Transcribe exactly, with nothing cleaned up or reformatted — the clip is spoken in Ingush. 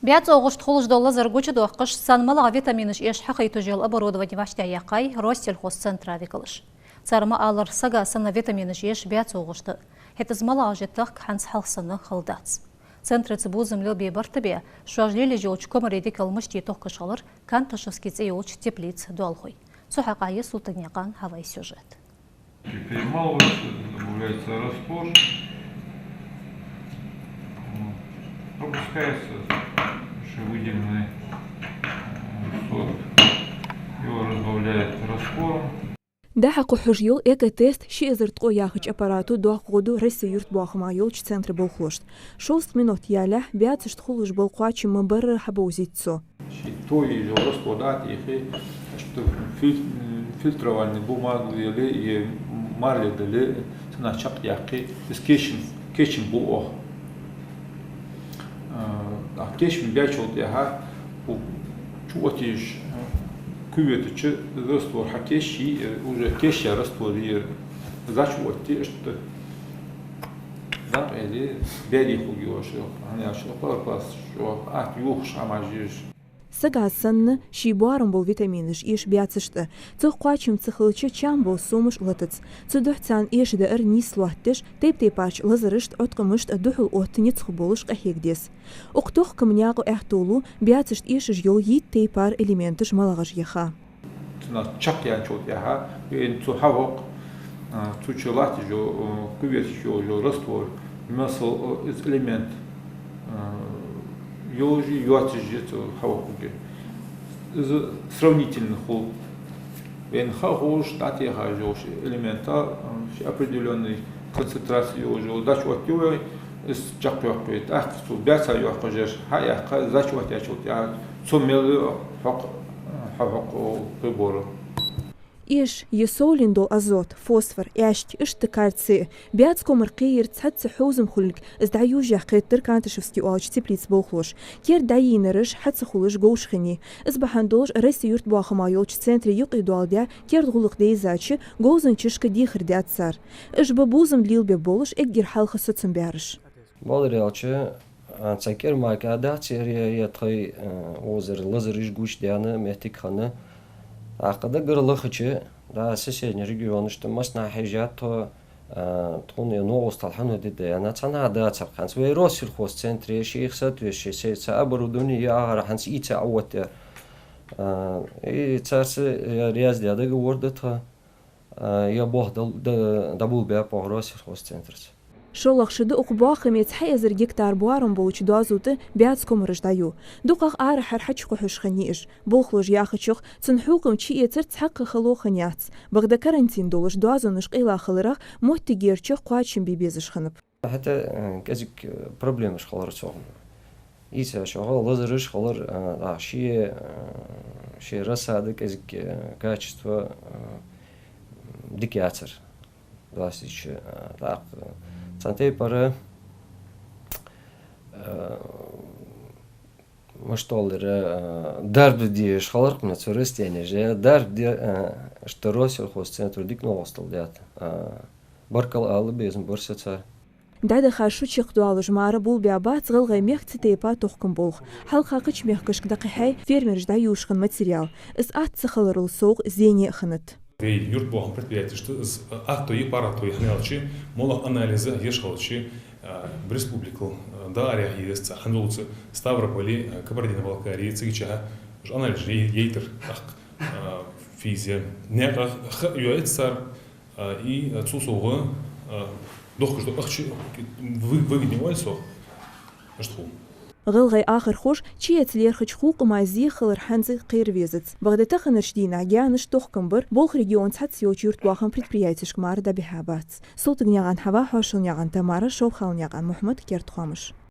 БаьцовгӀашта хулаш дола лазар гучадоаккхаш, царна малагӀа витаминаш эш хьахайташ йола оборудовани вӀаштӀехьаяьккхай Россельхозцентра викалаша. Цар ма аллара, сага санна витаминаш эш баьцовгӀашта. ХӀаьта из малагӀаш я тахка хӀанз хьалха санна хала дац. Центраца бувзам лелабе барт бе, шоаш лелаеш йолча комарий дикал мишта тохкаш хилар Канташевски цӀи йолча теплица доалахой. Цу хьакъехьа я Султыгнаькъан Хьавай сюжет. Перемалывается, добавляется раствор. Вот. Пропускается уже выделенный, э, сорт. Его разбавляют раствором. ДӀа-хьа кхухьаш йола «Экотест ши эзар ткъо» яхача аппарато доккха гӀо ду Россе юртбоахама йолча центра болхлошта. Шовзткъа минот ялалехь баьцашта хулаш бола кхоачам ма барра хьабовзийт цо. Ши тоаеш йола раствор дӀатӀехе, иштта филь-, фильтровальный бумага яле, е марля дале, цунах чакхъяьккхе, из кечам, кечам бу оаха. А, а кечам баьчул тӀехьагӀа, хӀу, чу оттаеш, а, кювета чу раствор хьакечйе, э, уже кечъяь раствор я ер, зӀамига оттае иштта. ЗӀамига яле, баьри хургйолаш, хӀана аьлча хлоропласт чӀоагӀа атта юхаш хӀамаш я уж. Сага санна, ший боарам бола витаминаш эш баьцашта. Цох кхоачам ца хилча, чам бола сомаш латац. Цудухьа царна эш даар нийса лоаттадеш, тайп-тайпарча лазарашта, Ӏоткъамашта духьал отта ницкъ болаш къахьега деза. Укх тохкама наькъа аьттув лу баьцашта эшаш йола йиъ тайпара элементаш малагӀаш я яха. Цунах чакхъяьнначул тӀехьагӀа, вайна цу хьахьокх, а, цу чу латташ йола, а, кювета чу йола раствор, масала, а, из элемент, а, йолаш я, йоацаш я цу хьахьокхаргахьа. Из сравнительно хул. Вайна ха хулаш, дӀатеха йолаш элемента, а, ши определённый концентраци йолаш йола дӀачуоттаю вай, из чакхйоаккх вай. ТӀаккха цу баьца йоаккхаш яр хьаяьккха, из дӀачуоттаяьчул тӀехьагӀа цо мел я хьокх-, хьахьокх прибора. Эш я совленна дола азот, фосфор, аьшк, иштта кальций. Баьца комар кхеяр цхьацца хьовзам хулилга, из дӀаювш яхкхетар Канташевски оалача теплица болхлоша. Керда дӀайийнараш хьа ца хулаш говш хиннай. Из бахьан долаш Россе юртбоахама йолча центре юкъе доаладаь керда гӀулакх дайзача, говзанчашка дехар даьд цар. Уж ба бувзам лелабе болаш эггара хьалха соцам баьраш. Бакъдар аьлча, а, цхьа кӀира мара дац ер, е, е тхоай, а, озар, лазараш гучадаьнна моттиг хинна. ТӀаккха дагара лахача, да, соседний регионашта массанахьа хьежад тхо, а, тхона е новкъостал хьан де да аьнна, цхьаннахьа дацар. ХӀанз вай Россельхозцентре шийх соответствующее се-, цхьа оборудовани я ахара хӀанз ийца Ӏооттаяь. А, и царца е раьза даь договор да тха, а, е болх дӀа-, дӀа-, дӀаболабаьб оаха Россельхозцентраца. ШоллагӀа шу да укх боахаме цхьа эзар гектар боарам болча доазув тӀа баьца комараш дӀаю. ДукхагӀа арахьара хьачукхухьаш хиннай уж. Болхлоша яхачох, цун хьукам чуэцар цхьаккха хало хиннаяц. Бакъда карантин долаш доазонаш къайла хиларах, моттигерча кхоачам бе безаш хиннаб. ХӀаьта, э, кӀезига, э, проблемаш хилар цох. Ийца шоага лазараш хилар, э, а, ший, э, ший рассада кӀезига, э, качество, э, дика яцар. Ластича, а, тӀаккха, цхьан тайпара, а, мишта оалар, а, дарба де дезаш хилар-кх цу растенеша, дарба де, а, иштта Россельхозцентро дика новкъостал даьд. А, баркал ала безам бар са цар. ДӀадахача шу чакхдоалаш мара болабаьбац ГӀалгӀай мехка цу тайпара тохкама болх. Хьалха кхыча мехкашка дӀакхихьай фермераша дӀаювш хинна материал. Из атта ца хиларал совгӀа зене а хиннад. Вай юртбоахама предприятешта из атто я, паргӀато я, хӀана аьлча, моллагӀа анализ еш хилча, а, республикал, а, дӀаарахьа еза цхьа, хӀана аьлча Ставрополе, а, Кабардино-Балкарие, цигача уж анализ е-, яйтар, тӀаккха, а, физия. Наькъа ха йоаца цар, а, и, а, цул совгӀа, а, дохкаш дола ахча вы-, выгоднее оал сох. Иштта хул. ГӀалгӀай ахархоша чуэца лаьрхӀача хукъамах зе хилар хӀанз а кхера везац. Бакъда таханарча дийнахьа гаьнаш тохкам бар болх региона цхьацца йолча юртбоахама предприятешка мара дӀабихьабац. Султыгнаькъан Хьава, Хьошалнаькъан Тамара, Шовхалнаькъан Мухьмад, «Керда хоамаш».